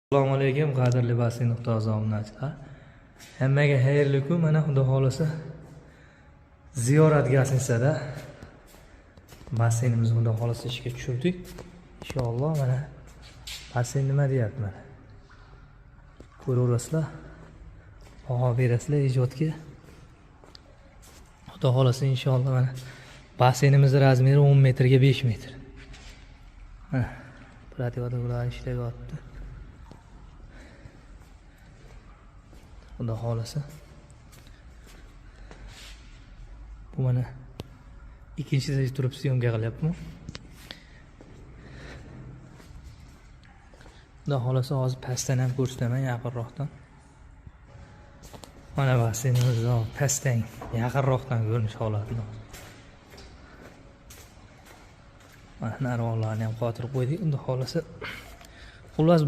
Assalomu alaykum, qadrli basseyn.uz obunachilar. Hammaga xayrli kun. Mana, xudo xohlasa, Ziyorat gостиницада basseynimizni, xudo xohlasa, ishga tushirdik. Inshaalloh, mana basseyn nima deyapti, mana. Ko'raverasizlar. Baho berasizlar ijodga. Xudo xohlasa, inshaalloh, mana basseynimizni размер i 10 metrga 5 metr. Mana противоток lar ishlab yotibdi. Xudo xohlasa. Bu mana ikkinchi etajda turib съёмка qilyapman. Xudo xohlasa, hozir pastdan ham ko'rsataman yaqinroqdan. Mana basseynimiz pastdan yaqinroqdan ko'rinish holatini. Mana narvonlarni ham qotirib qo'ydik. Xudo xohlasa. Xullas,